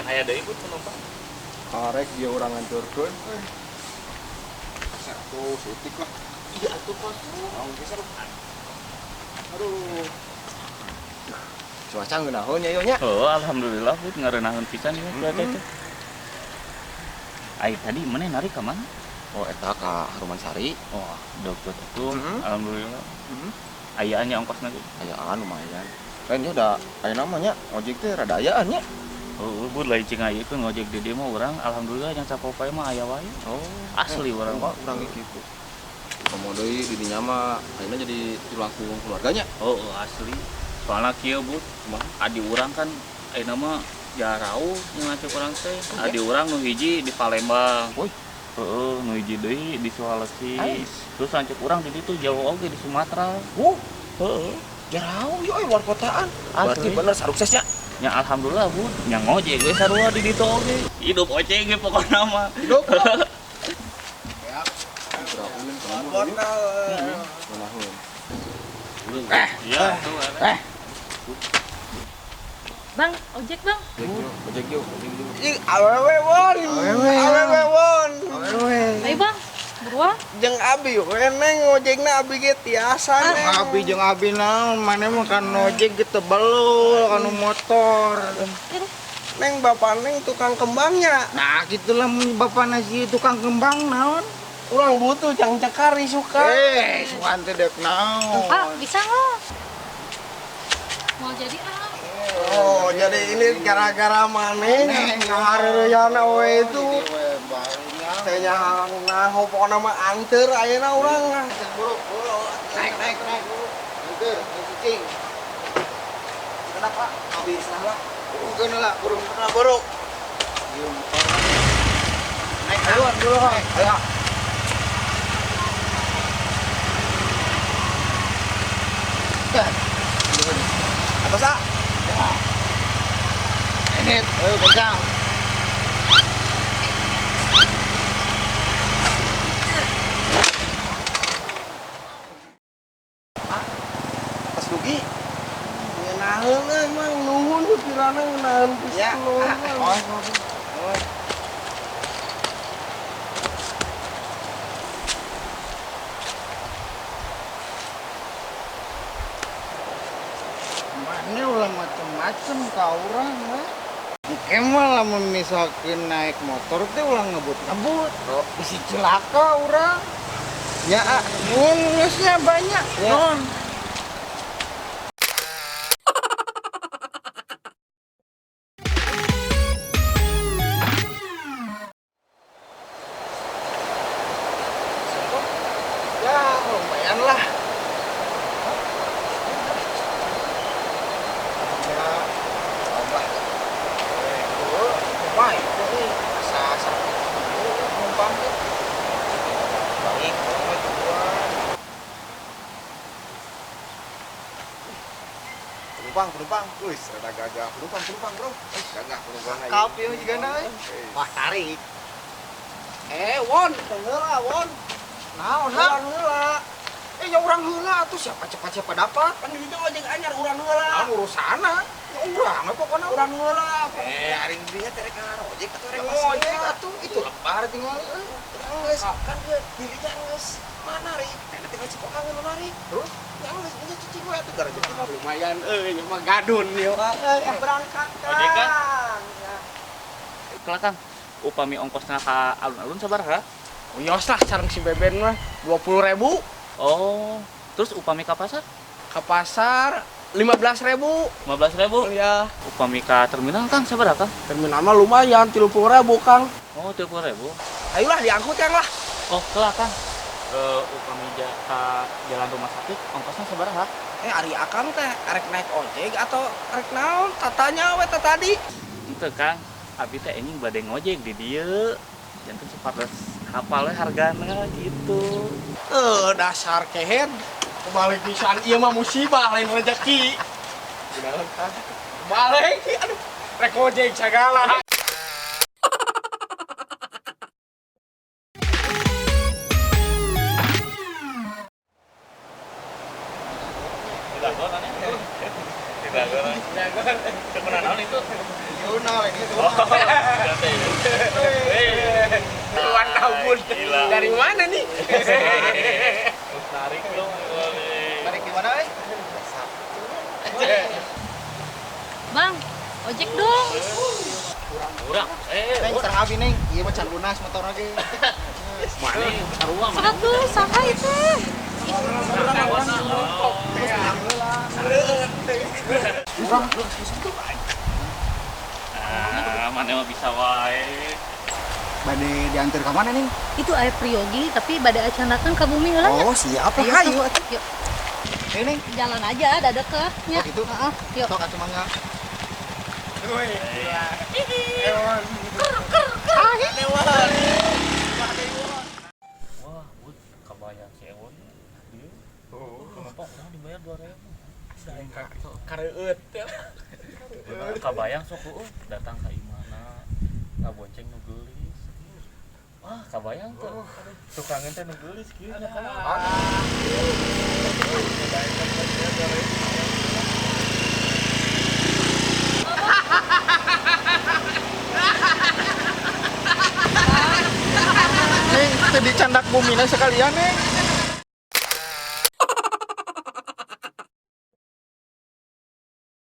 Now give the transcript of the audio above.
Can aya deui, Bud, penumpang. Karek dia urang nganturkeun. 100 utik lah. Iya atuh kos. Naon geser. Aduh. Cuaca ngeunaheun nya ieu nya. Oh, alhamdulillah, Bud, ngareunahun pisan ieu cuaca teh. Ai tadi maneh narik ka mana? Oh, eta ka Haruman Sari. Oh, deket atuh. Mhm. Alhamdulillah. Heeh. Ayaan nya ongkosna ge. Ayaan lumayan. Lain nya da ayeuna mah nya ojek teh rada ayaan nya. Oh, Bud, lain cing aya teh ngojek di dieu mah urang alhamdulillah yang sapopoe mah aya wae. Oh, Asli urang mah. Urang ge kitu. Komo deui di dinya mah ayeuna jadi tulang punggung keluarganya. Oh, asli. Soalna kieu, Bud, adi urang kan ayeuna mah jarauh ngacuk urang teh. Adi urang nu hiji di Palembang. Woi. Heeh, nu hiji deui di Sulawesi. Ais. Terus lanceuk urang di ditu jauh oge di Sumatera. Wuh, Heeh. jauh yo luar kotaan. Berarti Asli. bener suksesnya. Ya alhamdulillah, Bud. Nya ngojek ge sarua di ditu oge. Hidup ojek ge pokona mah. Hidup. Ya. Iya, tuh. Bang, ojek bang. Ojek yuk, ojek yuk. Ih, awewe won. Awewe won. Ayo bang, buruan. Jeung abi we neng ngojekna abi ge tiasa neng. Abi jeung abi naon, maneh mah kan ojek ge teu belul kanu motor. Neng bapak neng tukang kembangnya. Nah, gitulah mun bapak nasi tukang kembang naon. Urang butuh jang cekari suka. Eh, sugan teh dek naon. Ah, bisa nggak? Mau jadi ah. Oh, jadi ini gara-gara maneh ngahareureuyana we itu. Teh nyaho pokona mah anteur ayeuna urang. Naik, naik, naik. Anteur, cicing. Kenapa? Bisa lah. Bukan lah, burung. Kenapa buruk? Naik duluan, duluan. Ayo. Atas ah. Ini, ayo kencang. Atas dugi. Ngeunaheun euy mang nuhun supirana ngeunaheun pisan. Ya. Oh. Mana ulah macem-macem ka urang we. Engke mah lamun misalkeun naik motor teh ulah ngebut-ngebut. Bisi celaka urang. Ya, ah. Mun geusnya banyak. Ya. Non. Ya, lumayan lah. Ya, Allah. Kumaha itu euy, asa 100.000 penumpang teh. Baik, urang mah tujuan. Penumpang, penumpang. Wih, rada gagah. Penumpang, penumpang, bro. Gagah penumpang. Cakep ieu jigana euy. Wah, tarik. Eh, won, heula won. Naon, ha? Urang heula. Eh, ya urang heula atuh siapa cepat siapa dapat. Kan di ditu ojek anyar urang heula. Naon urusanna? Ya urang we pokona. Urang heula. Eh, aring dinya teh rek ngarojek atuh rek Ngojek atuh itu lebar tinggal euy. Geus, kan ge dirinya geus mana ri? Enak tinggal Cikokang nu narik. Terus? Ya geus nya cicing we atuh gara jadi Lumayan euy, ieu mah gadun ieu. Eh, berangkat Ojek kan? Kang. Kela Kang, upami ongkosna ka alun-alun sabaraha? Wios lah sareng si Beben mah 20.000. Oh, terus upami ka pasar? Ke pasar 15.000. 15.000. Ya, Upami ka terminal Kang sabaraha Kang? terminal mah lumayan 30.000 Kang. Oh, 30.000. Ayolah diangkut Kang lah. Oh, kela Kang. Upami ka jalan rumah sakit ongkosna sabaraha? Eh, ari akang teh arek naik ojek atau arek naon? Tatanya we teh tadi. Henteu Kang, abi teh anjing bade ngojek di dieu. Janten supados hafal we hargana gitu. Eh, dasar kehed. Kebalik pisan ieu mah musibah lain rezeki. Balik, aduh, rek ojek sagala. Tidak, tidak. Sebenarnya itu. Yuna lain itu. Tuan Abun. Dari mana nih? Tarik dong. Tarik di mana, eh? Bang, ojek dong. Kurang. Neng, serang abi, Neng. Iya mah can lunas motor lagi. Mana? Sarua mana? Satu, saha itu. Ah, mana mah bisa wae. Bade diantar ke mana, Neng? Itu aya priyogi tapi bade acanakan ka bumi heula nya. Oh, siap lah. Hayu atuh. Yuk, Ayo, Neng. jalan aja ada deketnya. Oh, gitu? Heeh, yuk. Sok atuh mangga. Wah, Bud, kabayang si Ewon. Dia. Kenapa orang dibayar 2.000? Kareueut. Kabayang sok heueuh datang ka imana ngabonceng nu geulis. Wah, kabayang tuh. Tukangan teh nu geulis kieu nya kumaha. Neng, teu dicandak bumina sekalian, Neng.